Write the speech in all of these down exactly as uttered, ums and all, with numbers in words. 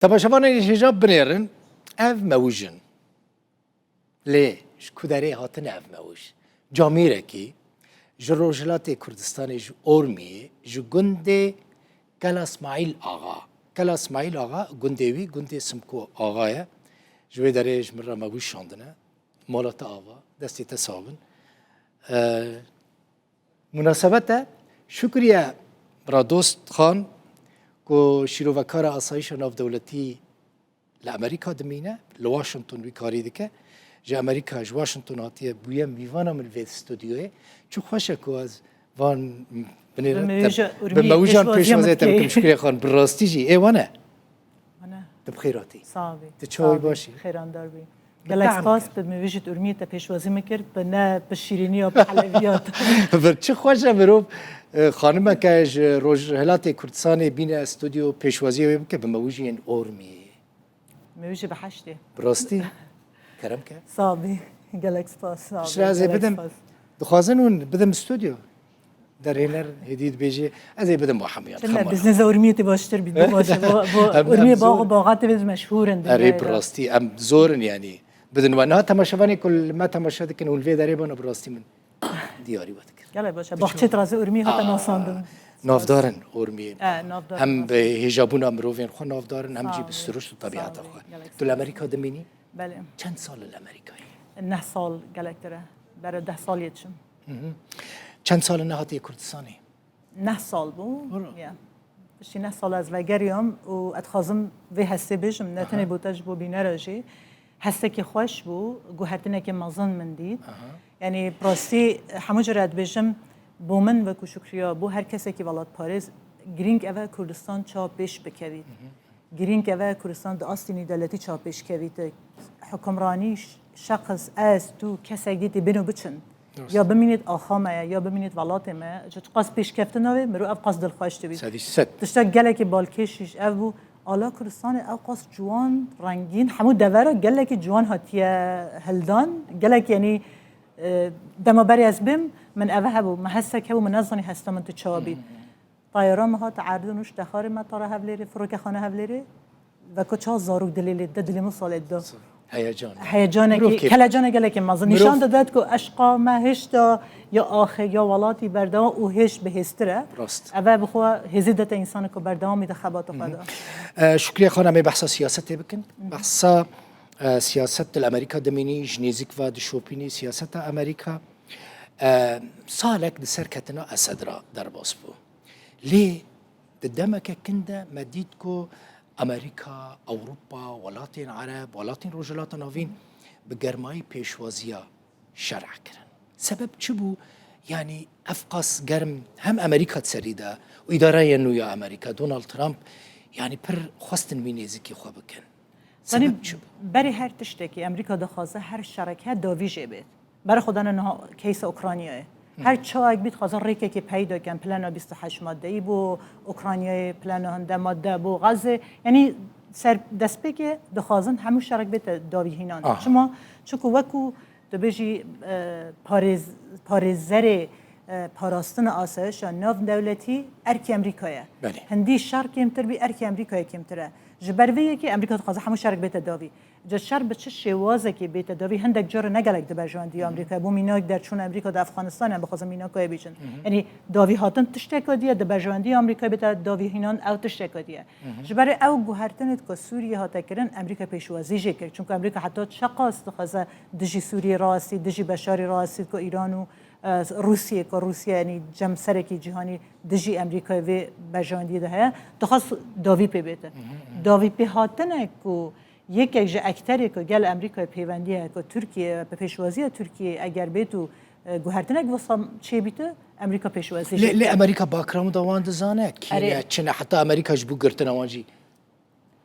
Temaşevanên hêja binêrin, ev mewij in. Lê ji ku derê hatine ev mewij? Camîrekî ji Rojhilatê Kurdistanê, ji Ormiyê, ji gundê Kela Smaîl Axa. Kela Smaîl Axa, gundê wî, gundê Simko Axa ye. Ji wê derê ji min re mewij şandine. Mala te ava, destê te sax bin. Ee, Munasebet e, Şukriye Biradost Xan, ku şîrovekara asayîşa navdewletî li Amerîka dimîne, li Washington wî karî dike. Ji Amerîka, ji Washington hatiye bûye mîvana min vê studyoyê. Çi xweş e ku ez van binêre Bi te, mewîja bi Urmiyê mewijan pêşwazîya pêşwazê min te bikim. Dikê. Şukriye Xan, bi rastî jî ê wan e. Wana. Tu bi xêr hatî. Sağ bî. Tu çawa bî, Sağ bî, başî? Xêrandar bî. Bi Gelek spas, bi mewîjît Urmiyê te pêşwazî min kir, bi ne bi şîrîniya, bi helewiyat. Vir çi xweş e mirov, e, xanimeke ji Rojhilatê Kurdistanê bîne stûdyo pêşwaziyê wê bike, bi mewîjî yên Ormiyê. Mewîjî bi heştê. Bi rastî. Kerem ke. Sağ bî. Gelek spas. Sağ bî. Piştre ez ê bidim. Dixwazin hûn bidim stûdyo. Derhêner hêdî dibêjê, ez ê bidim bo hemiyan. Çi ne, biznesa Urmiyê tê baştir bî, bo baş e, bo, bo Em, em Urmiyê zor bax û baxa tê meşhûr in. Erê, bi rastî, em zor in, yanî. Bidin we. Niha temaşevanê ku li me temaşe dikin, hûn vê derê bana, bi rastî min diyarî we dikin. Gelek baş e. Baxçê Tirazê Urmiyê hate nasandin. Navdar in Urmiyê. E, navdar in. Hem bi hêjabûna mirovên xwe navdar in, hem jî bi siruşt û tebîeta xwe. Sağ ol, gelek sağ ol. Tu li Amerîka dimînî? Belê. Çend sal li Amerîkayê? Neh sal gelektir e. Bere deh salê diçim. Hı hı. Çend sal e nehatiye Kurdistanê? Neh sal bû. Wala. Ya. Piştî neh sal ez vegeriyam û ez dixwazim vê hestê bêjim, ne tenê bo te, ji bo bînera jî. Hestekî xweş bû, guhertinekê mezin min dît. Aha. Yanî bi rastî hemû cara dibêjim, bo min wekû Şukriya, bo her kesekî welatparêz, girîng ev e Kurdistan çawa pêş bikevît. Hı hı. Girîng ev e Kurdistan di astî nîdewletî çawa pêş kevîte. Hukimranî, ş-, şexs, ez, tu, kesek dî tê bêno biçin. Rast. Ya bimînêt axa me ye, ya bimînêt welatê me ye. Ji qas pêşkeftina wê, mirov ev qas dilxweş dibît. Sedî sed. Tiştek gelekî balkêş jî ev bû. Ala Kurdistanê ew qas ciwan, rengîn, hemû devera gelekî ciwan hatiye hildan. Gelek, yanî, e, dema berê ez bêm, min ev hebû, min hestek hebû, min nezanî hesta min tu çawa bît. Hmm. Tayara min hat erdin û ji dexarê me tara Hevlêrê, firokexane Hevlêrê. Veko çawa zarok dilê lê de, dilê min salê de. Heyecan. Heyecanekî, Mirov kêf- kelecanê gelekî mezin. Mirov Nîşan dide ku eşqa me hêşta ya axê, ya welatî berdewam û hêş bihêztir e. Rast. Eve bi xwe hêzî dete însanê ku berdewamî de xebata xwe de. Hı hı. E, Şukriye Xan, em ê behsa siyasetê bikin. Hı hı. Behsa, e, siyaset di li Amerîka dimînî, ji nêzîk ve dişopînî siyaseta Amerîka. E, salek di ser ketina Esed re derbas bû. Lê di demeke kin de me dît ku Amerîka, Ewropa, welatên Ereb, welatên Rojhilata Navîn bi germayî pêşwaziya şer kirin. Sebeb çi bû? Yanî ev qas germ hem Amerîka di serî de û îdareya nû ya Amerîka, Donald Trump, yanî pir xwestin wî nêzîkî xwe bikin. Sebeb çi bû? Berê her tiştekî Amerîka dixwaze her şerek he dawî jê bêt. Berê xwe dane niha keysa Ukraynayê. Her çawek bî dixwaze rêkekê peyda ken, plana bîst û heşt maddeyî bû, Ukraynayê plana hinde madde bû, Gazê, yanî ser destpêkê dixwazin hemû şerek bête dawî hînan. Aha. Çima? Çunku wekû tu bêjî, e, parêz-, parêzerê, e, parastina asayişa navdewletî erkê Amerîka ye. Belê. Hindî şer kêmtir bî, erkê Amerîkayê kêmtir e. Ji ber vê yekê Amerîka dixwaze hemû şerek bête dawî. Ca şer bi çi şêwazekê bête dawî, hindek cara ne gelek di berjewendiya Amerîkayê. Bo mînak derçûna Amerîka di Efxanistanê, em bixwazin mînaka wê bêjin. Yanî dawî hatin tişteka dî ye, di berjewendiya Amerîkayê bête dawî hînan ew tişteka dî ye. Ji ber ew guhertinê ku Sûriyê hate kirin, Amerîka pêşwazî jê kir. Çunku Amerîka heta çeqas dixwaze dijî Sûriyê rastî, dijî Beşarê rastî ku Îran û, e, Rûsiyê, ku Rûsya, yanî cem serekî cîhanî dijî Amerîkayê vê berjewendiyê de heye, dixwest dawî pê bête. Dawî pê hatine ku yekek ji ekterê ku gel Amerîkayê pêwendî heye, ku Tirkiye, bi pêşwaziya Tirkiyê eger bêt û, e, guhertinek wisa çêbîte, Amerîka pêşwazî jê dike. Lê, lê Amerîka background-a wan dizane, kî ne, çi ne, heta Amerîka ji bo girtina wan jî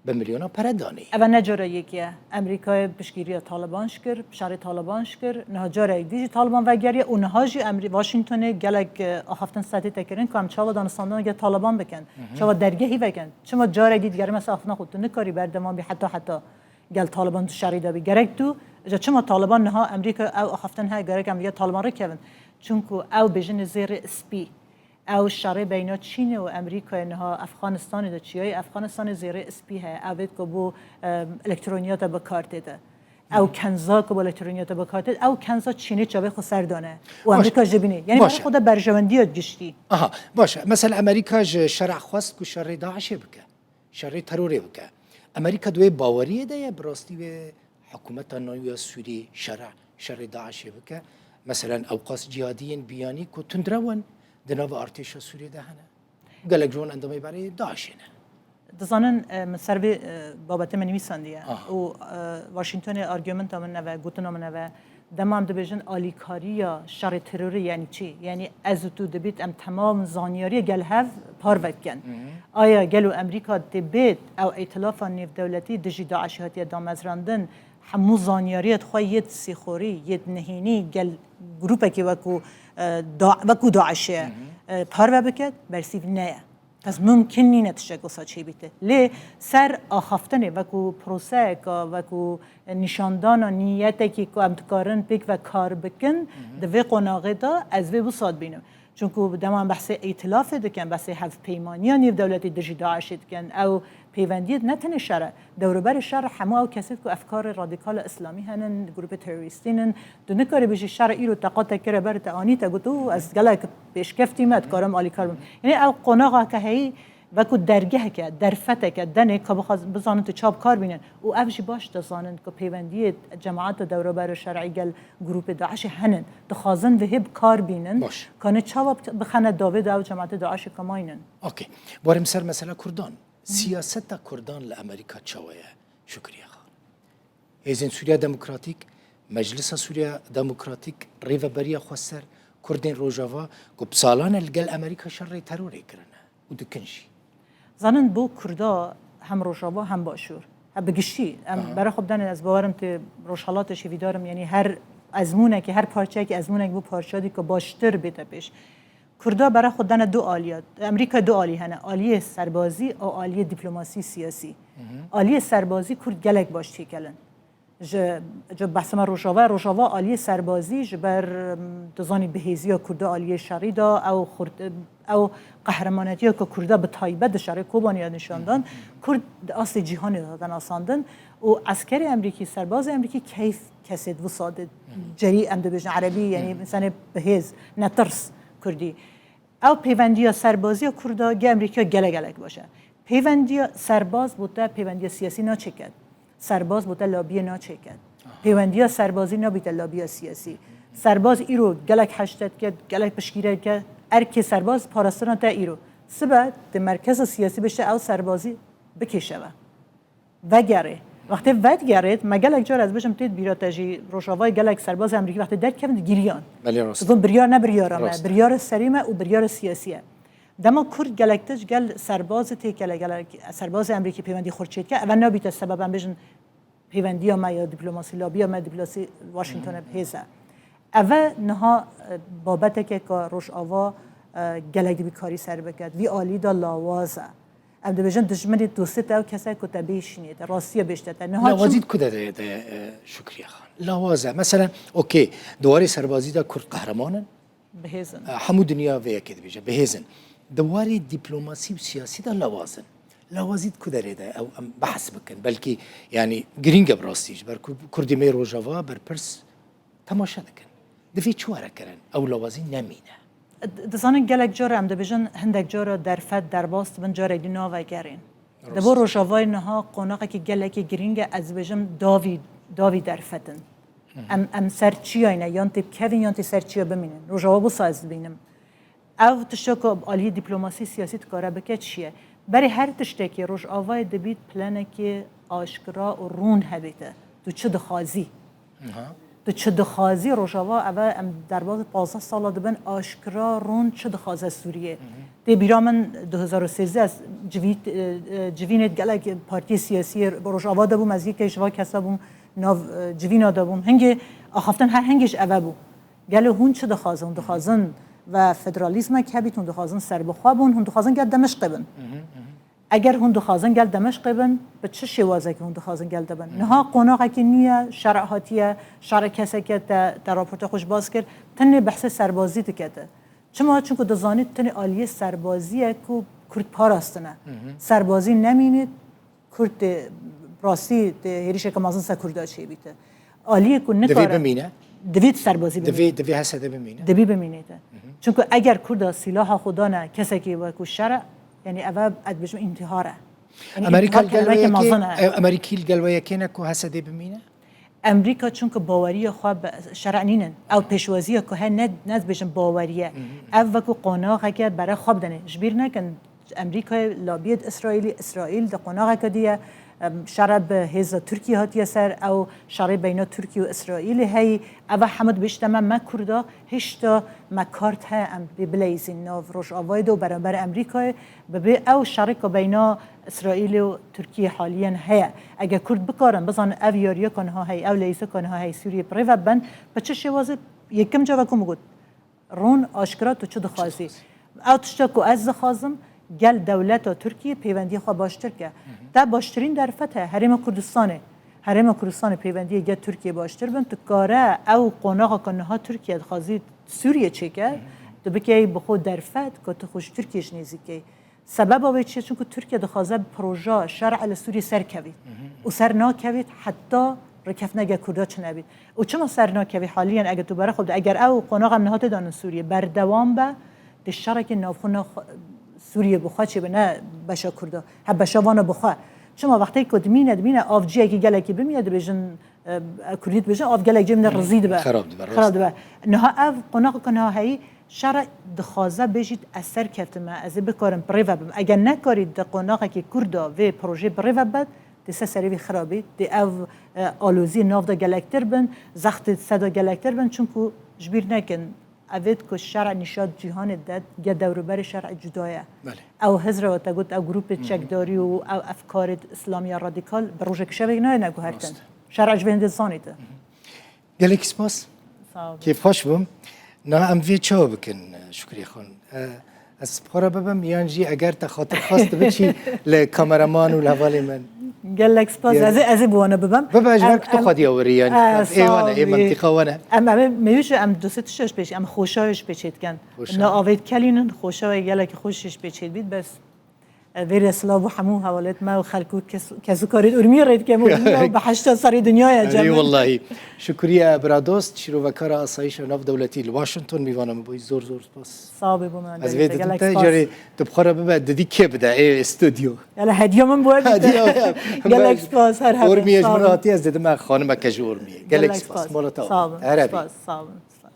bi milyonan pere danî. Eve ne cara yekê ye. Amerîkayê piştgiriya Taliban jî kir, şerê Taliban jî kir, niha carek dî jî Taliban vegeriye û niha jî Amerî-, Washingtonê gelek, e, axaftin setê kirin ku em çawa danûstandina gel Taliban bikin, çawa dergehî vekin. Çima carek dî digerime ser axaftina xwe, tu nikarî berdewam bî heta heta gel Taliban tu şerî de bî. Gerek tu, ji çima Taliban niha Amerîka ew axaftin heye, gerek em li gel Taliban rêkevin. Çunku ew bêjinê zêrê spî. Ew şerê beyna Çînê û Amerîkayê niha Efxanistanê de çiyayê Efxanistanê zêrê ispî heye. Ew bêt ku bo, em, elektroniyata bi kar tê de. Ew kenza ku bo elektroniyata bi kar tê, ew kenza Çînê çavê xwe ser dane. Û Baş. Amerîka ji bînê. Yani Baş. Xwe de berjewendiya giştî. Aha, baş. Mesela Amerîka ji şerê xwest ku şerê DAIŞê bike. Şerê terorê bike. Amerîka di wê baweriyê de ye, bi rastî wê hikûmeta nû ya Sûrî şerê, şerê DAIŞê bike. Meselen, ewqas cihadiyên biyanî ku tundrew in, di nava artêşa Sûriyê de hene. Gelek ji wan endamê berê DAIŞê ne. Dizanin, e, min ser vê, e, babetê min nivîsandiye. Aha. Û, e, Washingtonê argumenta min neve, gotina min neve. Dema em dibêjin alîkariya şerê terorê, yani çi? Yani ez û tu dibît em temam zanyariyê gel hev parve dikin. Aya gelo Amerîka dibêt ew îtilafa nêvdewletî dijî DAIŞê hatiye damezrandin, hemû zanyariyê xwe yêt sîxorî, yêt nihênî gel grûpekî wekû, e, da-, wekû DAIŞê, e, parve biket, bersîv neye. Kes mumkin nîne tiştek wisa çêbîte. Lê ser axaftinê wekû proseyeka, wekû nîşandana niyetekî ku em dikarin pêk ve kar bikin, di vê qonaxê de ez vê wisa dibînim. Çunku dema em behsê îtilafê dikin, behsê hevpeymaniya nêvdewletî dijî DAIŞê dikin, ew pêvendiyê ne tenê şer e. Dewroberê şer hemû ew kesê ku efkarê radîkala îslamî henin, grûpê terorîstî nin. Tu nikarî bijî şer îro te qate kire ber te anî te got, "Û ez gelek pêşkeftî me, dikarim alîkar bim." Yani ew qonaxeke heyî, wekû dergeheke, derfeteke, denê ka bixwaz-, bizanin tu çawa bi kar bînin. Û ev jî baş dizanin ku pêvendiyê cemaeta dewrober û şer'î gel grûpê DAIŞê henin. Dixwazin vihê bi kar bînin. Baş. Ka ne çawa bi-, bixene davê de ew cemaetê DAIŞê ka maynin. Okey. Warê min ser mesela Kurdan. Siyaseta Kurdan li Amerîka çawa ye? Şukriye Xan. Hêzên Sûriya Demokratîk, Meclisa Sûriya Demokratîk rêveberiya xweser, Kurdên Rojava ku bi salan e li gel Amerîka şerê terorê kirine û dikin jî. Zanin bo Kurda hem Rojava hem Başûr. He, bi giştî, em Aha. bera xwe bidene, ez bawerim tê Rojhelatê şêvîdar im, yanî her ezmûnekê, her parçeyekî ezmûnek bû parça dî ku baştir bête pêş. Kurda bera xwe dane du aliya. Amerîka du alî hene. Aliyê serbazî û aliyê dîplomasî siyasî. Aliyê serbazî Kurd gelek baş têkelin. Ji, ji behsa me Rojava, Rojava aliyê serbazî ji ber, em, tu zanî bihêziya Kurda aliyê şerî de, ew xurt-, ew qehremanetiya ku Kurda bi taybet di şerê Kobanê ya nîşan dan, Kurd di astê cîhanê de nasandin û eskerê Amerîkî, serbazê Amerîkî keyf kesê di wisa de cerî em dibêjin erebî, yanî insanê bihêz, netirs Kurdî. Ew pêvendiya serbaziya Kurda gê Amerîka gelek gelek baş e. Pêvendiya serbaz bo te pêvendiya siyasî naçêket. Serbaz bo te labiyê naçêket. Pêvendiya serbazî nabîte labiya siyasî. Serbaz îro gelek heşte dike, gelek piştgîre dike. Erkê serbaz parastina te îro. Sibe di merkeza siyasî bişte ew serbazî bikêşeve. Vegerê. Wextê vedigerêt, me gelek car ez bêjim tê bîra te jî Rojavayê gelek serbazê Amerîkî wextê derkevin digiriyan. Belê rast. Dibin biryar ne biryara me, Rast. biryara serî me û biryara siyasî ye. Dema Kurd gelek tişt gel serbazê têkele, gelek serbazê Amerîkî pêwendî xurt çêdike, eve nabîte sebeb em bêjin pêwendiya me ya dîplomasî, labiya me dîplomasî Washingtonê bi hêz e. Eve niha, e, babeteke ka Rojava, e, gelek dibî karî ser biket. Vî alî de lawaz e. Em dibêjin dijminê dostê te ew kes e ku te bêşînê, te rastiya bêjte te. Niha Lawazî çim- di ku de, de, de, e, Şukriye Xan? Lawaz e. Mesela, okey, di warê serbazî de Kurd qehreman in. Bihêz in. E, hemû dinya vê yekê dibêje, bihêz in. Di warê dîplomasî û siyasî de lawaz in. Lawazî di ku derê de ew em behs bikin. Belkî, yanî, girîng e bi rastî. Ji ber ku Kurdê me Rojava berpirs temaşe dikin. Divê çi were kirin? Ew lawazî nemîne. D-, dizanin gelek cara em dibêjin, hindek cara derfet, derbas dibin, carek dî navegerên. Rast. Di bo Rojavayê niha qonaxekî gelekî girîng e, ez dibêjim davî, davî derfet in. Em, em ser çiyayne, yan tê bikevin, yan tê ser çiya bimînin. Rojava wisa ez dibînim. Ev tişta ku aliyê dîplomasî siyasî dikare bike çi ye? Berê her tiştekî Rojavayê dibît planekê aşkira û rûn hebête. Tu çi dixwazî? Aha. Tu çi dixwazî? Rojava eve em derbas pazdeh sala dibin aşkira rûn çi dixwaze Sûriyê? Tê bîra min du hezar û sêzdeh ez civî-, e, e, civînê gelek partiyê siyasî Rojava de bûm, ez yekê ji va kesa bûm, nav, e, civîna de bûm. Hingê axaftin her hingê ji eve bû. Gelo hûn çi dixwazin? Hûn dixwazin ve federalîzmek hebît, hûn dixwazin serbixwe bûn, hûn dixwazin gel Demişqê bin. Eger hûn dixwazin gel Demişqê bin, bi çi şêwazekî hûn dixwazin gel de bin? Niha qonaxekî nû ye, şer hatiye, şer keseke te, te raporta xwe ji baz kir, tenê behsê serbazî dikete. Çima? Çunku dizanît tenê aliyê serbazî ye ku Kurd parastine. Serbazî nemînît, Kurd tê rastî tê hêrişeke mezin ser Kurda çêbîte. Aliyê ku nikare... Divê bimîne? Divê serbazî bimîne. Divê, divê H S D bimîne? Divê bimînîte. Çunku eger Kurda sîlaha xwe dane kesekî wekû şer e, yanî eve ez dibêjim întîhar e. Yanî Amerîka li gel wê yekê, mezin e. Amerîkî li gel wê yekê ne ku H S D bimîne? Amerîka çunku baweriya xwe bi şer'î nînin. Ew pêşwaziya ku he ne, ne dibêjin baweriye. Ev wekû qonaxeke bere xwe bidinê. Ji bîr nekin, Amerîkayê labiyê di Îsraîlî, Îsraîl di qonaxeke dî ye. Em, şer bi hêza Tirkiyê hatiye ser, ew şerê beyna Tirkiye û Îsraîlê heyî. Ev hemû dibêjte me, me Kurda, hişta me kart heye em pê bileyzîn nav Rojavayê de û beramber Amerîkayê. Bibê ew şerê ku beyna Îsraîlê û Tirkiyê haliyen heye. Eger Kurd bikarin, bizanin ev yariyeka niha heye, ew leyzeka niha heye Sûriyê bi rê ve bin, bi çi şêwazê? Yekim cava ku min got, ron aşkera tu çi dixwazî? Ew tişta ku ez dixwazim, gel dewleta Tirkiyê pêvendiya xwe baştir ke. Te baştirîn derfet heye, Herêma Kurdistanê. Herêma Kurdistanê pêvendiyê gel Tirkiyê baştir bin, tu kare ew qonaxa ku niha Tirkiye dixwazî Sûriyê çêke, tu bikeyî bi xwe derfet, ku tu xwe ji Tirkiyê ji nêzîkeyî. Sebeba wê çi ye? Çunku Tirkiye dixwaze proja şer'e li Sûriyê serkevît. Û ser nakevît heta rêkeftineke Kurda çinebît. Û çima ser nakevît haliyen, eger tu bere xwe bide, eger ew qonax em niha tê danin Sûriyê berdewam be, dê şerekî navxwe na xwe-, Sûriyê bi xwe çêbe, ne beşa Kurda. He, beşa vana bi xwe. Çima wextê ku dimîne, dimîne avciyekî gelekî bimîne, dibêjin, e, Kurdî dibêjin, av gelek cem de rizî dibe. Xerab dibe, rast. Xerab dibe. Niha ev qonaxa ku niha heyî, şer e dixwaze bêjît ez serkevtime, ez ê bikarim bi rê ve bim. Eger nekarî di qonaxekî Kurda vê projeyê bi rê ve bibet, dê ser serê vî xirabî, dê ev, e, aloziyê nav de gelektir bin, zextê ser de gelektir bin, çunku ji bîr nekin, evêt ku şer e nîşa cîhanê de, ge dewruberê şer e cuda ye. Belê. Ew hizra te got, ew grûpê çekdarî û ew efkarê îslamiya radîkal bi rojek şevek nayêne guhertin. Rast. Şer e ji vê hindê zanîte. Gelek spas. Sağ olun. Kêfxweş bûm. Na em vê çawa bikin, Şukrî Xan? E, ez bi xwe re bibim yan jî eger te xatir xwest tu biçî li kameraman û li hevalê min? Gelek spas. Diğer- Ez ê, ez ê bi wana bibim. Bibe ji ber Em, ku tu em, xwediya werî, yani. E, Ev ê sağ wane, ê ol. Mentiqa wane. Em, em ê meyû ji em du sê tişt ji pêş, em xoşa ji pêçê dikin. Xoşa. Na avêt kelînin, xoşa gelek xweş ji pêçê dibît, bes. E, vêrê silav bû hemû hevalêt me û xelk û kes-, kesûkarên Urmiyê rê dikem û Urmiye û bi heşta serê dinyaya Erê cem in. Wellahî. Şukriye Biradost, şîrovekara asayîşa navdewletî li Washington, mîvana min bûyî. Zor zor spas. Sağ be, bû me. Ez vê didim gelek te, spas. Carê tu bi xwe re bibe, didî kê bide, ê stûdyo. Yala hediya min bû, hediya. Hediya, ya. Gelek spas, her hebe. Urmiyê ji min re hatiye, ez didim, xanimeke ji Urmiyê. Gelek spas. Mala te. Sağ olun. Her hebe. Spas, sağ olun.